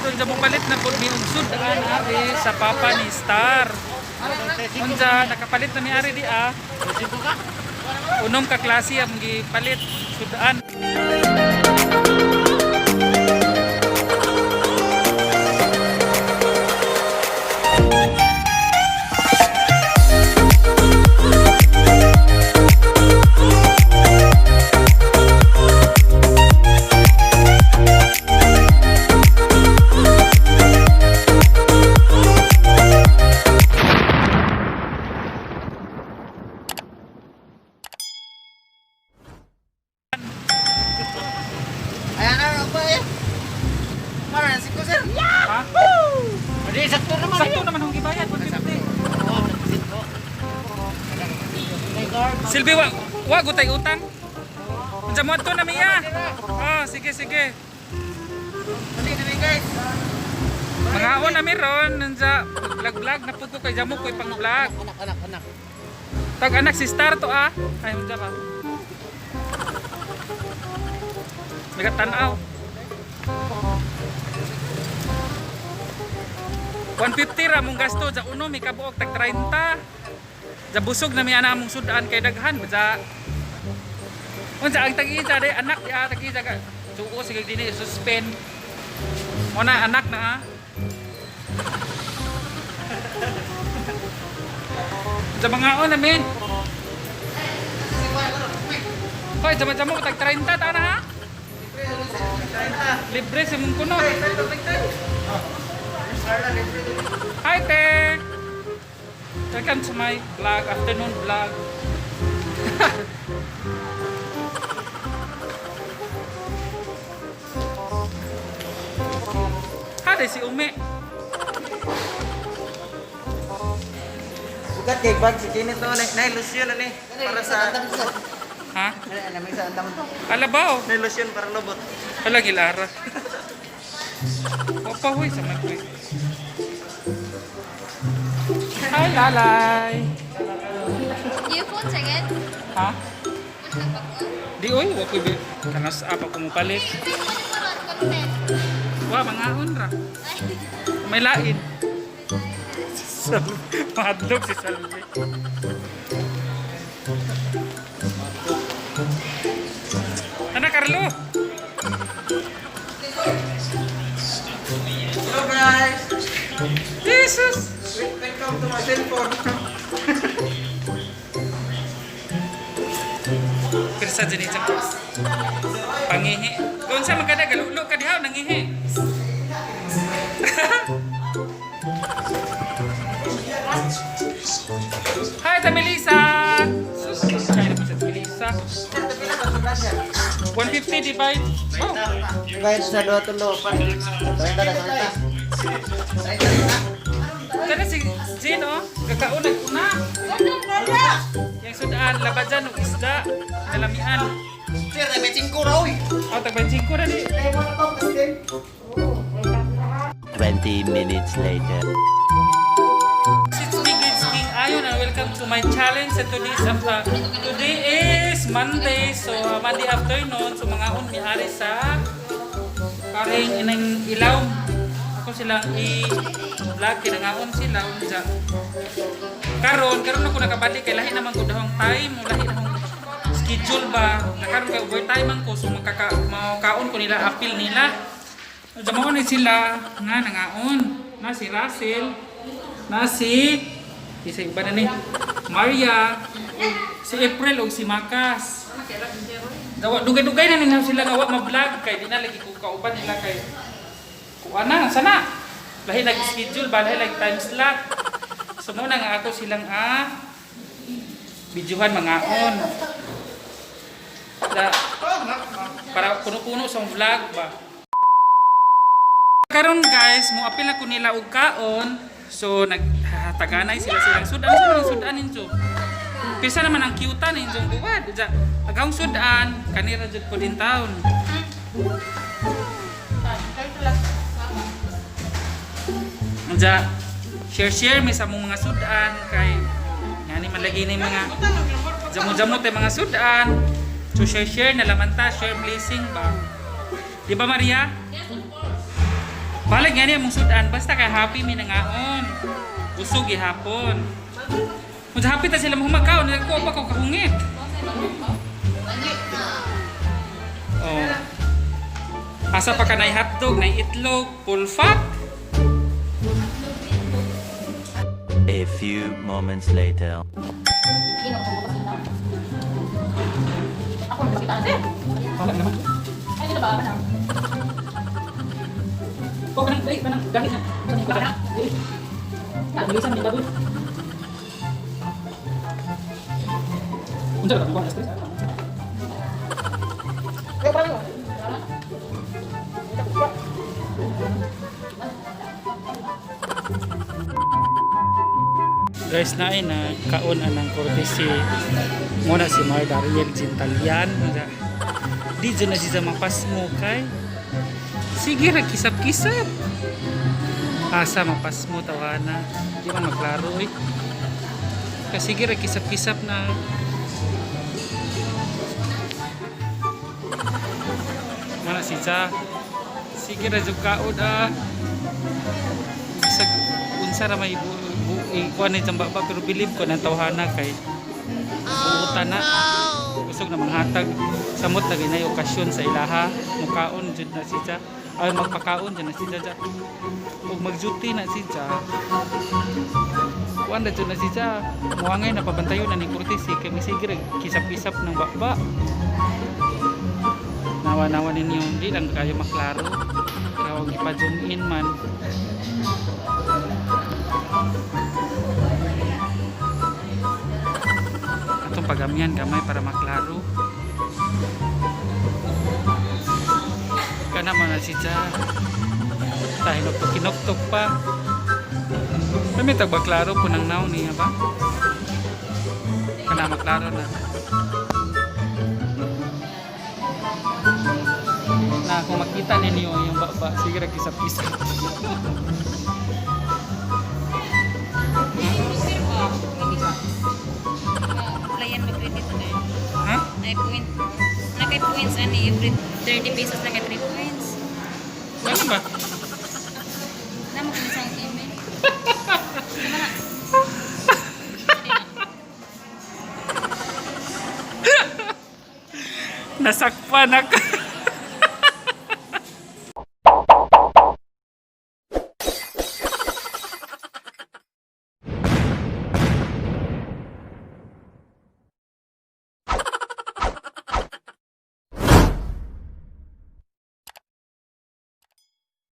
Unsa mo palit na pud mi og sudan ari sa papa ni Star. Unsa nakapalit na mi ari di ah. Unom ka klase ang gipalit sudan. Ayan na, ako eh. Mara, si ko sir. Ha? Hindi, sakto naman. Sakto naman ang gibayad 150. Silbi wa wa gutay utang. Unsa mo adto na miya? Ah, sige sige. Hindi na guys. Mangaon na mi ron unsa vlog vlog na pud ko kay jamo ko'y pang vlog. Anak, anak, anak. Tag anak si Star to ah. Ay unsa ka? Nagatanaw. 150 ra mong gasto sa uno mi kabuok tag 30. Sa busog na mi ana among sudan kay daghan ba unsa ang tag-isa day anak di ah tag-isa ka. Suo sige dinhi suspend. Mo na anak na ah. Sa mga on namin. Hoy, jama-jama ko tag 30 ta na ha. Libre sa mong kuno. Hi, te. Welcome to my vlog, afternoon vlog. Hada si Umi. Bukat kay bag si Kenneth to, na lotion ani para sa Ha? Ano may sa andam to. Alabaw. Na lotion para lobot. Hala, gilara. Opa, huy, sa magkoy. Hi, lalay. New phone second? Ha? Phone na pag-on? Di, oy, wakoy bi. Kanas apa ko mupalit. Content. Wa, mangaon ra. May lain. Mahadlok si Salvi. Ana, Carlo. Hello guys. Jesus! Welcome to my cellphone. Pirsa dyan ito. Pangihi. Kung sa magkada, galulo ka diha, nangihi. Hi, Tamilisa! Sus, kaya na po sa Tamilisa. 150 divide. Oh, Divide sa dua tulo pa. 30 na 30. Kana si Jean, oh. Kakaon naguna. Yang sudaan, labajan, ug isda. Nalamian. Sir, may 5 ra oy. Oh, tagbansin ko na di. 20 minutes later. It's me, Gids King Ayon, and welcome to my challenge. And today is Monday, so Monday afternoon. So mga un miari sa karing inang ilaw. Ako silang i-vlog, kinangaon sila. Unsa. Karon, karon ako nakabalik kay lahi naman ko dahong time, lahi na akong schedule ba. Nakaron kay overtime man ko, so makakaon ko nila, appeal nila. Unsa mao ni sila nga nangaon. Na si Russell, na si isa iba na ni Maria, si April o si Makas. Dawa dugay-dugay na nila sila nga wa ma-vlog kay di na lagi ko kauban nila kay kuan na sana. Lahi nag schedule ba lahi like time slot. So mo na nga ako silang ah videohan mangaon. Da, para kuno-kuno sa vlog ba. Karon guys, mo apil ako nila og kaon. So nagtaganay sila silang sudan sa mga sudan ninyo. Pisa naman ang cute ninyo buwad. Diya, agahong sudan kanira jud ko din taon. Diya, share share mi sa mong mga sudan kay ngani man lagi ni mga jamo-jamo tay mga sudan. So share share na laman ta, share blessing ba. Di ba Maria? Yes, of course. Balag nga niya mong sudan, basta kay happy mi nangaon. Busog gihapon. Kung happy ta sila mahumagkaon, nagkuha pa ko kahungit. Oh. Asa pa ka nay hotdog, nay itlog, full fat. A few moments later. Ako nakita sir. Wala naman. Ay, di na ba? Ano? Oh, kanang dali, kanang dali na. Kanang na. Dili. Bilisan ni baboy. Unsa ka kuha stress? Guys, na ay nagkaon anang courtesy muna si Mar Dariel Gintalian. Di dyan na siya mapasmo kay. Sige ra kisap-kisap. Asa mapasmo tawana. Di man maklaro eh. Kasi sige ra kisap-kisap na. Mana si Cha. Sige ra jud kaon ah. Bisag unsa ra may kuan ni jamba pa pero bilib ko ng tawhana kay buutan na. Kusog na manghatag samot na ginay okasyon sa ilaha mukaon jud na si Cha. Ay magpakaon jud na si Cha. Ug magjuti na si Cha. Kuan na jud na si Cha. Muangay na pabantayon na ni Curtis eh, kay misige ra kisap-kisap ng bakba. Nawa-nawa ninyo di lang kayo maklaro. Kaya ipa-zoom in man. Atong pagamyan gamay para maklaro. Kana man na si Cha. Tayo kinoktok pa. Kami tagbaklaro po ng naon niya ba? Kana maklaro na. Na kung makita ninyo yung baba, sige ra kisap-kisap. Applyan mag-credit na. Ha? Ay point. Nakay points ani every 30 pesos na kay 3 points. Ano ba? Na mo kung isang email. Sama na. Nasakpan ako.